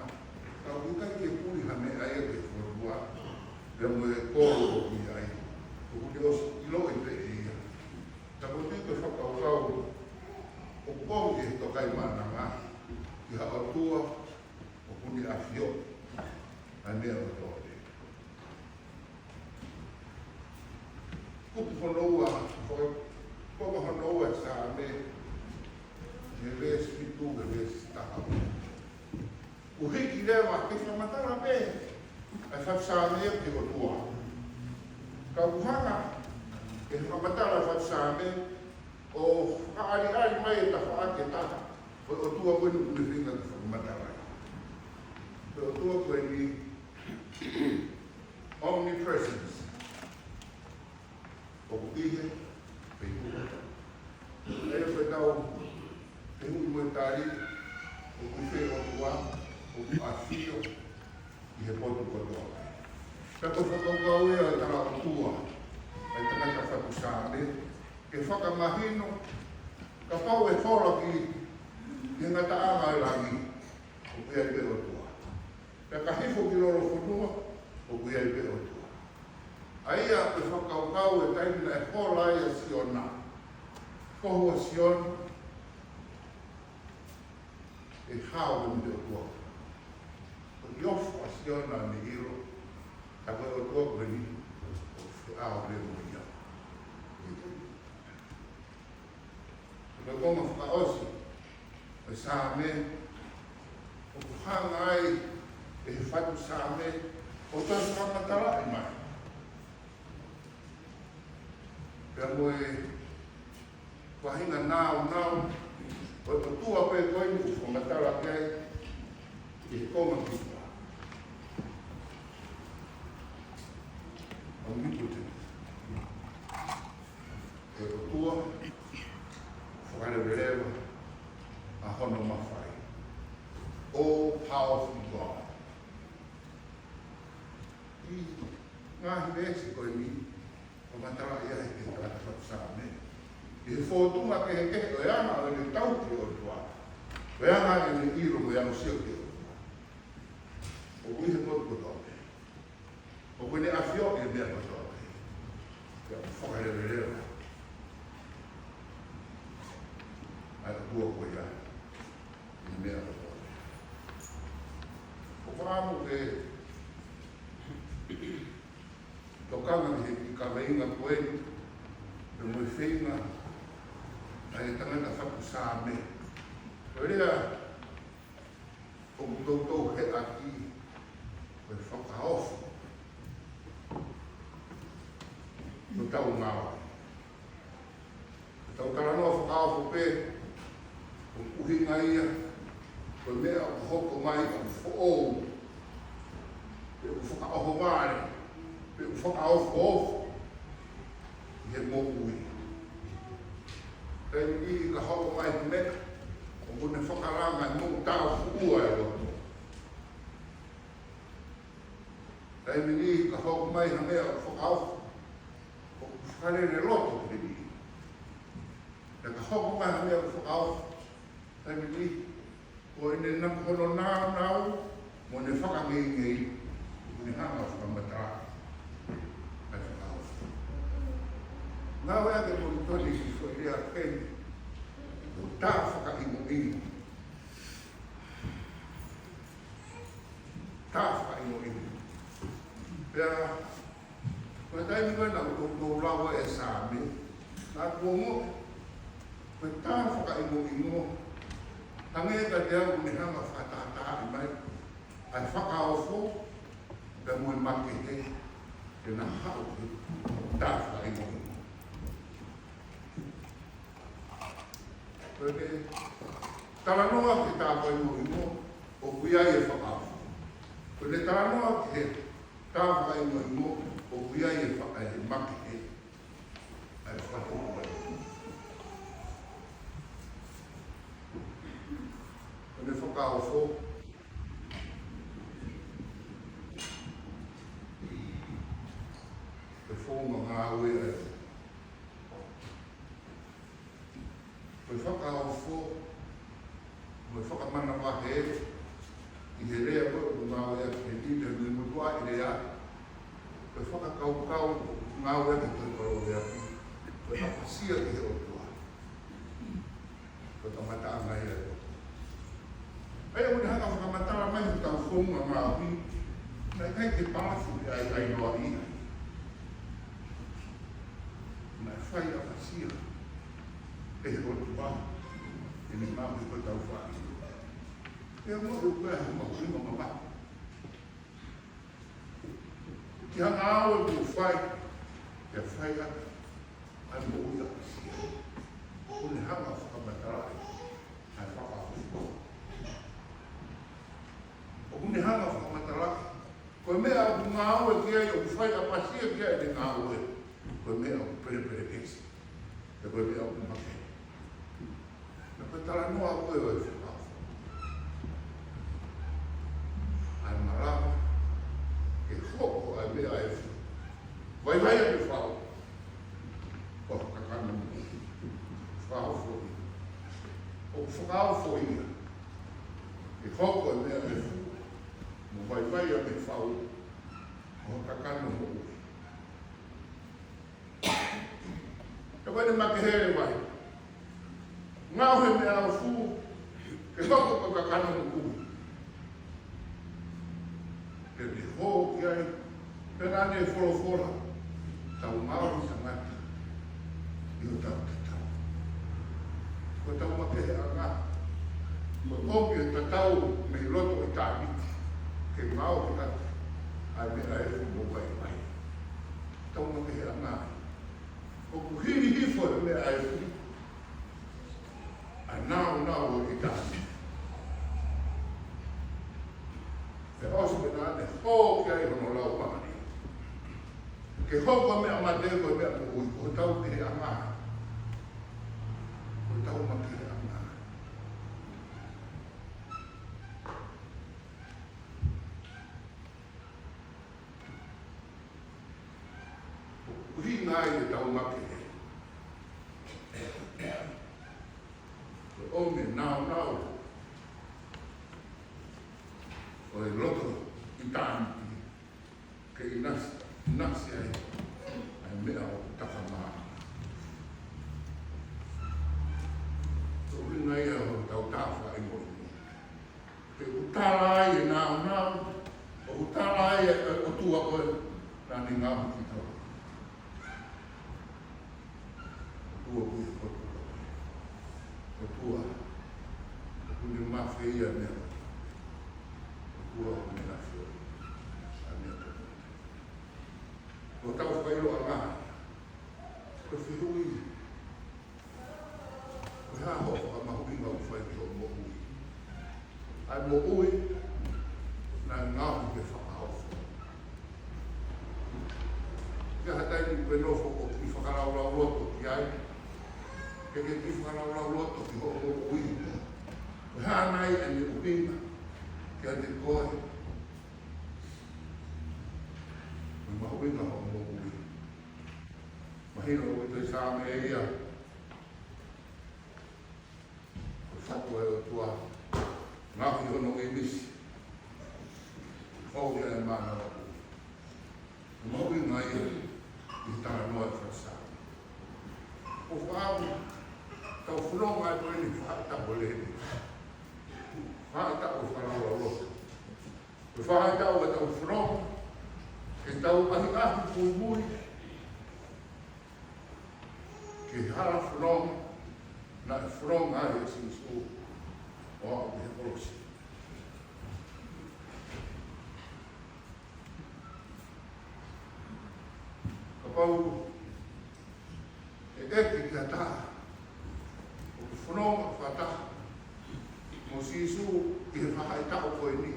Ka ʻoku ʻikai ke puli ha meʻa ia ki he fonua, pea mo e kolo ʻoku ʻi ai. ʻOku ne ʻosi ʻiloʻi pē ʻe ia. Ka ko e tui ko e fakakaukau ʻoku ʻomi ʻe he tokaimaʻananga ki ha ʻOtua ʻoku ne ʻafioʻi ʻa e meʻa kotoa pē. Kupu hono ua, ko, ko hono ua Saame, mei he veesi fitu ki he veesi taha ua. ʻOku hiki leva ke fakamatala pē ʻa e fatu Saame ki he ʻOtua. Ka ʻoku hanga ʻe he fakamatala ʻa e fatu Saame ʻo fakaʻaliʻali mai e tafaʻaki ʻe taha ʻo e ʻOtua ko eni ʻoku ne feinga ke fakamatalaʻi. Ko e ʻOtua ko eni omnipresence. ʻOku ʻi he feituʻu kotoa. ʻA ia ko e tau fehuʻi mo e tali, ʻoku ʻi fē ʻOtua ʻoku ʻafio ʻi he potu kotoa? Pea ko e fakakaukau ia ʻa e tala ʻOtua ʻa e tangata fatu Saame, ke fakamahino, kapau ʻe hola ki he ngataʻanga ʻo e langi, ʻoku ʻi ai pē ʻOtua. Pea ka hifo ki lolofonua, ʻoku ʻi ai pē ʻOtua. ʻA ia ko e fakakaukau ʻa e taimi naʻe hola ai ʻa Siona. Ko e hā ʻa Siona? ʻE hao mo e ʻOtua. Ko e ʻofa ʻa Siona ne ʻilo, ka ko e ʻOtua ko eni, ʻoku feʻao pē mo ia. Ko e konga fakaʻosi ʻo e Saame, ʻoku hanga ai ʻe he fatu Saame ʻo toe fakamatalaʻi mai. Pea mo e faʻahinga nāunau ʻo e ʻOtua pē ko eni ʻoku fakamatala ki ai ʻi he konga ki fā. Omnipotent. ʻE ʻOtua, fakaleveleva ʻa hono mafai. All powerful God. ʻI he ngaahi veesi ko eni, ʻoku matalaʻi ai ʻe he tangata fatu Saame ʻi he fōtunga kehekehe ʻo e anga ʻo ʻene tauhi e ʻOtua, ʻo e anga ʻene ʻilo mo e aʻusia ki he ʻOtua. ʻOku ʻi he potu kotoa pē. ʻOku ne ʻafioʻi e meʻa kotoa pē. Pea ʻoku fakaleveleva ʻa e ʻOtua ko ia ʻi he meʻa kotoa pē. ʻOku ou fakaʻamu ke Tokanga ki he kiʻi kaveinga ko eni, pea mo e feinga ʻa e tangata faku Saame. Ko e lea ʻoku toutou heʻaki, ko e fakaofo ʻo hotau ngāue. Tau talanoa fakaofo pē, ʻoku ʻuhinga ia, ko e meʻa ʻoku hoko mai ʻoku foʻou, pe ʻoku fakaʻohovale, pe ʻoku fakaofoofo ʻi he moʻui. Taimi ʻe niʻihi ka hoko mai ha meʻa, ʻoku ne fakalanga e moʻui tāufuʻua e loto. Taimi ʻe niʻihi ka hoko mai ha meʻa ʻoku fakaofo, ʻoku fakalele loto ki he niʻihi. Pea ka hoko mai ha meʻa ʻoku fakaofo, taimi ʻe niʻihi, ko ʻene nau hono nāunau mo ʻene fakangeingei, ʻoku ne hanga ʻo fakamatalaʻi ʻa e fakaofo. Ngāueʻaki ʻe Molitoni e kiʻi foʻi lea ko eni, ko e tā fakaʻingoʻingo. Tā fakaʻingoʻingo. Pea ko e taimi ko ē naʻa ku toutou lau ai e Saame, naʻa ku ongoʻi ko e tā fakaʻingoʻingo, hangē kiate au ʻoku ne hanga ʻo fakatātaaʻi mai ʻa e fakaofo pea mo e makehe, ke na haʻu he tā fakaʻingoʻingo. Ko e talanoa ki he tā fakaʻingoʻingo, ʻoku ʻi ai e fakaofo. Ko e talanoa ki he tā fakaʻingoʻingo, ʻoku ʻi ai e faka-, e makehe, ʻa e fakaofo. Ko e fakaofo, ko e founga ngāue ʻa e Ko e fakaofo, mo e fakamanavahē, ʻi he lea ko ē ʻoku ngāueʻaki he Pita, ʻi he motuʻaʻi lea, ko e fakakaukau ʻoku ngāueʻaki he Tohi Koloveaki, ko e ʻapasia ki he ʻOtua. Ko e kamataʻanga ia ʻo e ʻOtua. ʻA ia ʻoku ne hanga ʻo fakamatala mai hotau founga maʻu, naʻe ʻikai ke palafu ia ai ai loa ia. Naʻe fai ʻapasia ʻe he ʻOtua ʻene maʻu ko hotau fai. Pea mo e ʻuhinga he mahuʻinga mamahi. Ki ha ngāue ʻoku fai, ke fai ʻaki ʻa e moʻui ʻapasia. ʻOku ne hanga ʻo fakamatalaʻi ʻa e fakaofo. ʻOku ne hanga ʻo fakamatalaʻi ko e meʻa ʻoku ngāue ki ai, ʻoku fai ʻapasia ki ai ʻene ngāue, ko e meʻa ʻoku pelepelekesi, pea ko e meʻa ʻoku makehe. Naʻa ko e talanoa ko ē ʻo e fakaofo, ʻa e malava ke hoko ʻa e meʻa ʻe fua, vaivai ʻa e fau, ko e kakano moʻui. Fakaofo ia. ʻOku fakaofo ia ke hoko e meʻa ʻe fua, mo vaivai ʻa e fau, ko e kakano moʻui. Ka ko ʻene makehe leva ia, ngaohi e meʻa ʻe fua ke hoko ko e kakano moʻui. Pea ne hō ki ai, pea naʻa ne folofola, tau ngaohi tangata ʻi hotau tatau. Ko hotau makeheʻanga, ko e ʻomi e tatau mei loto ʻitāniti, ke ngaohi atu ʻa e meʻa ʻe fua mo vaivai. Tau makeheʻanga. ʻOku hili hifo e meʻa ʻe fua ʻa e nāunau ʻo ʻitāniti. Pea ʻosi pē naʻa ne hō ki ai hono Laumālie, ke hoko e meʻa mate ko e meʻa moʻui, ko hotau makeheʻanga. Ko hotau makeheʻanga. ʻUhinga ia ʻetau makehe. Ko e ʻomi e nāunau ʻo e loto ʻitāniti ke ʻinasi, ʻinasi ai ʻa e meʻa ʻoku takamāʻopoʻopo. Ko e ʻuhinga ia ʻo hotau tā fakaʻingoʻingo. He ʻoku tala ai e nāunau, ʻoku tala ai e ʻOtua ko ē, na Ani ngā mukito. ʻOtua ʻoku ʻi he poto. ʻOtua ʻoku ne mafeia meʻa. ʻOtua ʻoku ne ʻafio ʻa meʻa. Ko tau fai ʻo anga. Ko e fehuʻi. Ko e hā hoʻo fakamahuʻinga ʻoku fai ki hoʻo moʻui? ʻA e moʻui naʻe ngaohi ke fakaofo. Ke ha taimi ʻoku ke nofo ʻo kiʻi fakalaulauloto ki ai, ke ke kiʻi fakalaulauloto ki hoʻo moʻui. Ko e hā nai ʻene ʻuhinga kiate koe? Ko e mahuʻinga hoʻo moʻui. Mahino ʻoku ʻi he Saame ia. Ko e fatu ʻa e ʻOtua, ngaohi hono ʻīmisi, ʻoku ʻi ai e mana ʻoku. Ko e mahuʻinga ia ʻi he talanoa ʻa e fatu Saame. ʻOku ou fakaʻamu ke tau fononga ʻi he faʻahitaʻu ʻo e lēsoni. Faʻahitaʻu ʻo e fakalaulauloto. Ko e faʻahitaʻu ʻoku tau fononga, ke tau ʻahiʻahi muimui ki he hala fononga naʻe fononga ai ʻa Sīsū ʻo aʻu ki he kolosi. Kapau ʻe ʻeke ki ha taha ʻoku fononga fakataha mo Sīsū ʻi he faʻahitaʻu ko eni,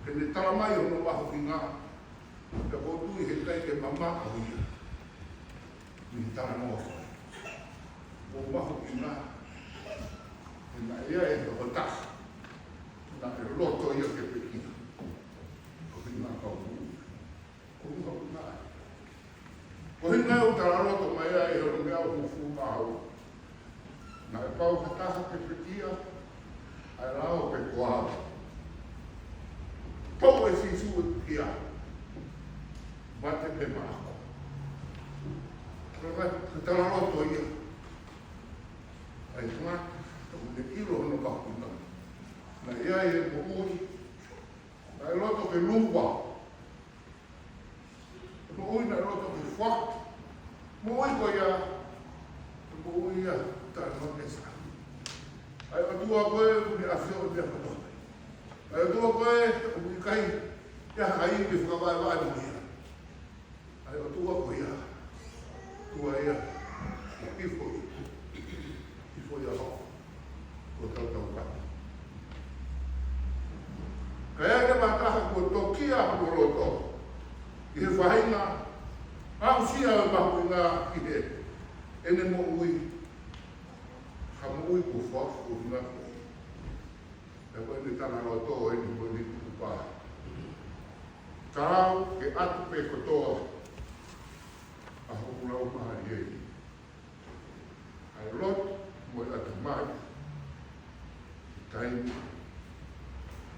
ke ne talamai hono mahuʻinga, pea ʻoku ou tui heʻikai ke mamaʻo ia mei he talanoa ko eni. ʻOku mahuʻinga, he naʻe ʻi ai e tokotaha naʻe loto ia ke pekia. Ko e ʻuhinga kau mui. Ko e ʻuhinga ko eni. Ko e ʻuhinga ʻoku talaloto mai ai ʻi hono meʻa ʻo hūfū maʻu. Naʻe pau ha taha ke pekia, ʻa e lao pē ko au. Pau ʻe Sīsū ʻe pekia. Mate pē maʻaku. Ko e ʻuhinga ko e talaloto ia. ʻA e tangata, ʻoku ne ʻilo hono mahuʻinga. Naʻe ʻi ai e moʻui. Naʻe loto ke lua. Moʻui naʻe loto ke fua. Moʻui ko ia. Moʻui ia, talanoa ʻa e Saame. ʻA e ʻOtua ko ē ʻoku ne ʻafio ʻi he meʻa kotoa. ʻA e ʻOtua ko ē ʻoku ʻikai ke ʻi ai ha ivi ke fakavaevae mo ia. ʻA e ʻOtua ko ia. ʻOtua ia. Hifo ia. Hifo ia ho. Ko tautau ka. Ka ʻi ai ha taha kuo tokia hono loto ʻi he faʻahinga aʻusia ʻo e mahuʻinga ki heʻene moʻui. Ha moʻui kuo fua, ko e ʻuhinga ko ia. Pea ko ʻene talaloto eni ko ʻene tukupā. Ka ʻoku ʻatu pē kotoa ʻa hoku laumālie, ʻa e lotu mo e ʻatamai, ʻi he taimi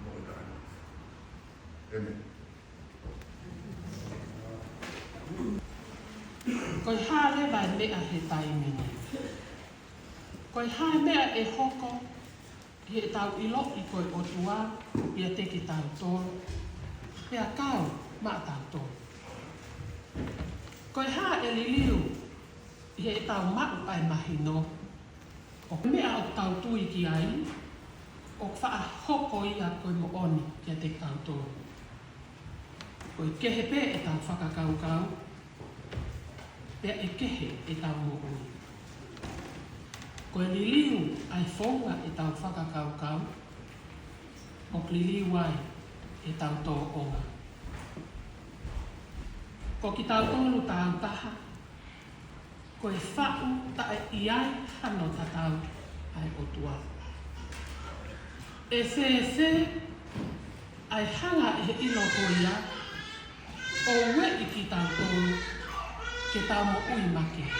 mo e taimi. ʻĒmeni. Ko e hā leva e meʻa he taimi ni? Ko e hā e meʻa ʻe hoko ʻi heʻetau ʻiloʻi ko e ʻOtua ʻoku ʻiate kitautolu, pea kau maʻatautolu? Ko e hā e liliu ʻi heʻetau maʻu ʻa e mahino ʻoku meʻa ʻoku tau tui ki ai, ʻoku faʻa hoko ia ko e moʻoni kiate kitautolu? Ko e kehe pē ʻetau fakakaukau, pea ʻe kehe ʻetau moʻui. Ko e liliu ʻa e founga ʻetau fakakaukau, ʻoku liliu ai ʻetau tōʻonga. Ko kitautolu tāutaha, ko e faʻu taʻe ʻi ai hano tatau ʻa e ʻOtua. ʻE fēfē ʻa e hanga ʻe he ʻilo ko ia ʻo ueʻi kitautolu ke tau moʻui makehe?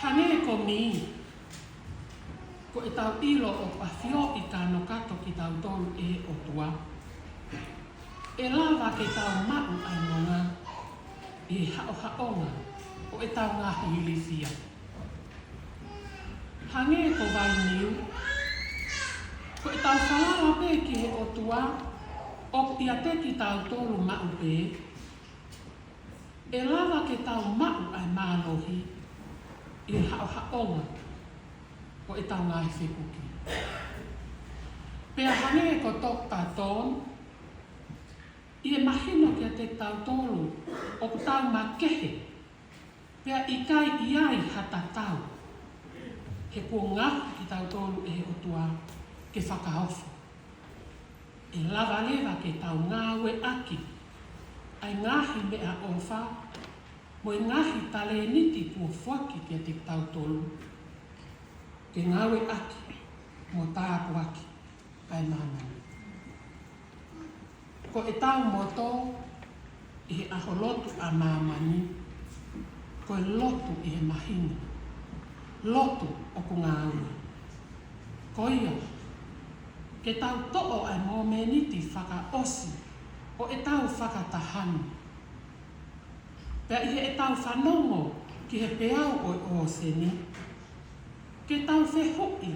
Hangē ko Mī, ko ʻetau ʻilo ʻoku ʻafioʻi kanokato kitautolu ʻe he ʻOtua, ʻe lava ke tau maʻu ʻa e nonga ʻi he haʻohaʻonga ʻo ʻetau ngaahi ilifia. Hangē ko Vainiu, ko ʻetau falala pē ki he ʻOtua ʻOku ʻiate kitautolu maʻu pē, ʻe lava ke tau maʻu ʻa e mālohi ʻi he haʻohaʻonga ʻo ʻetau ngaahi fekuki. Pea hangē ko Toketā Tone, ʻi he mahino kiate kitautolu ʻoku tau makehe, pea ʻikai ʻi ai ha tatau, he kuo ngaohi kitautolu ʻe he ʻOtua ke fakaofo. ʻE lava leva ke tau ngāueʻaki ʻa e ngaahi meʻaʻofa mo e ngaahi talēniti kuo foaki kiate kitautolu, ke ngāueʻaki mo tāpuaki ʻa e māmani. Ko ʻetau moto ʻi he ʻaho lotu ʻa māmani, ko e lotu ʻi he mahino, lotu ʻoku ngāue. Ko ia, ke tau toʻo ʻa e momeniti fakaʻosi ʻo ʻetau fakataha ni. Pea ʻi heʻetau fanongo ki he peau ʻo e ʻōseni, ke tau fehuʻi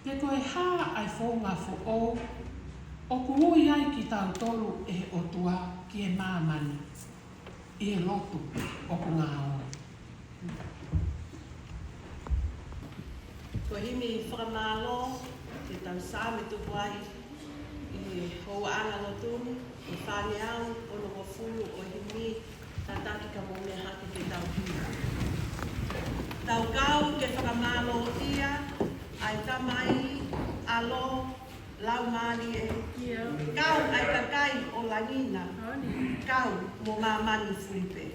pe ko e hā ʻa e founga foʻou ʻoku ui ai kitautolu ʻe he ʻOtua ki he māmani ʻi he lotu ʻoku ngāue. Ko e himi fakamālō ke tau Saame tupu ai ʻi he houaʻanga lotu ni, ʻi he fāngeau onongofulu ʻo e himi, tataki ka mou meʻa hake ke tau himi. Tau kau ke fakamālōʻia ʻa e Tamai, ʻAlo, Laumālie. Kau ʻa e kakai ʻo langi na. Kau mo māmani fulipē.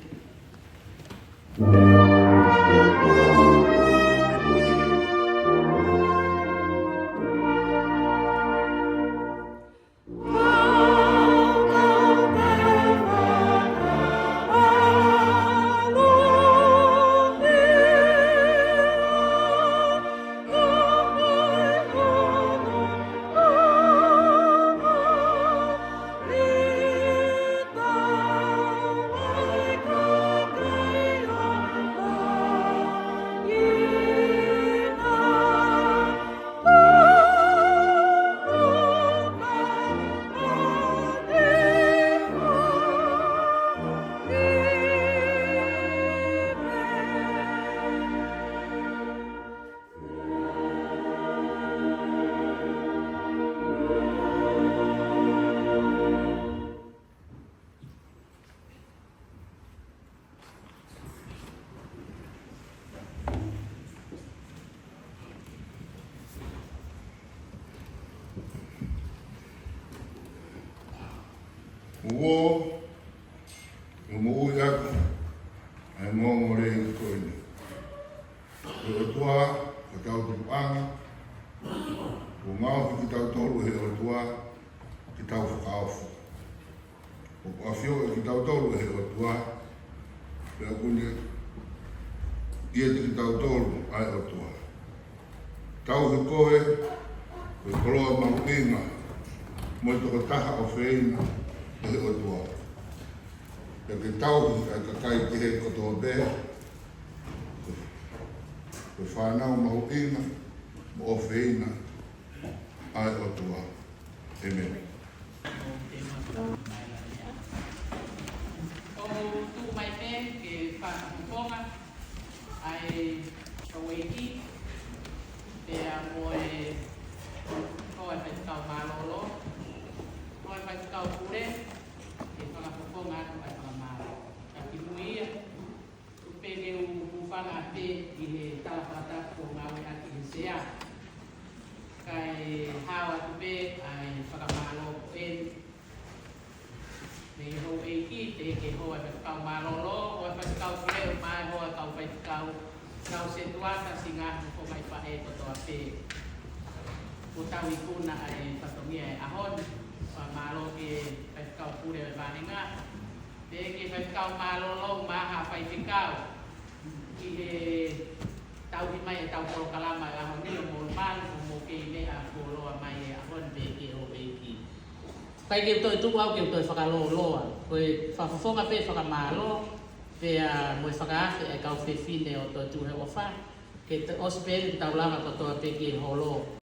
Uo, ʻo moʻui atu ʻa e ongoongolelei ko eni. Ko e ʻOtua, ko hotau Tupuʻanga, kuo ngaohi kitautolu ʻe he ʻOtua ke tau fakaofo. ʻOku ʻafioʻi kitautolu ʻe he ʻOtua, pea ʻoku ne ʻiate kitautolu ʻa e ʻOtua. Tauhi koe ko e koloa mahuʻinga mo e tokotaha ʻofeina ʻe he ʻOtua. Pea ke tauhi ʻa e kakai kehe kotoa pē ko e fānau mahuʻinga mo ʻofeina ʻa e ʻOtua. ʻĒmeni. ʻOku ou tuʻu mai pē ke fakafofonga ʻa e houʻeiki, pea mo e, ko e faifekau mālōlō, ko e faifekau pule, ke fakafofonga atu ʻa e fakamālō. Ka kimui ia, tuku pē ke u hūfanga pē ʻi he tala fakatapu kuo ngāueʻaki ʻe he sea. Kae hao atu pē ʻa e fakamālō ko eni mei he houʻeiki, pea ke hoko ʻa e faifekau mālōlō, ʻo e faifekau pule, ʻo mai hoko ʻa e kau faifekau, kau setuata, siʻi ngaahi fofonga faʻē kotoa pē. Kuo tau ikuna ʻa e fatongia ʻo e ʻaho ni, fakamālō ki he faifekau pule ʻo e vāhenga, pea ki he faifekau mālōlō, mo e faifekau ʻi he tauhi mai ʻetau polokalama ʻo e ʻaho ni, ʻo mou malu, ʻo mou kei meʻa fuoloa mai he ʻaho ni, pea ki he houʻeiki. ʻIkai ke u toe tuku au ke u toe fakalōloa. Ko e fakafofonga pē fakamālō, pea mo e fakaafe ʻa e kau fefine ʻo Toetuʻu he ʻOfa, ke te ʻosi pē ʻetau langa kotoa pē ki he holo.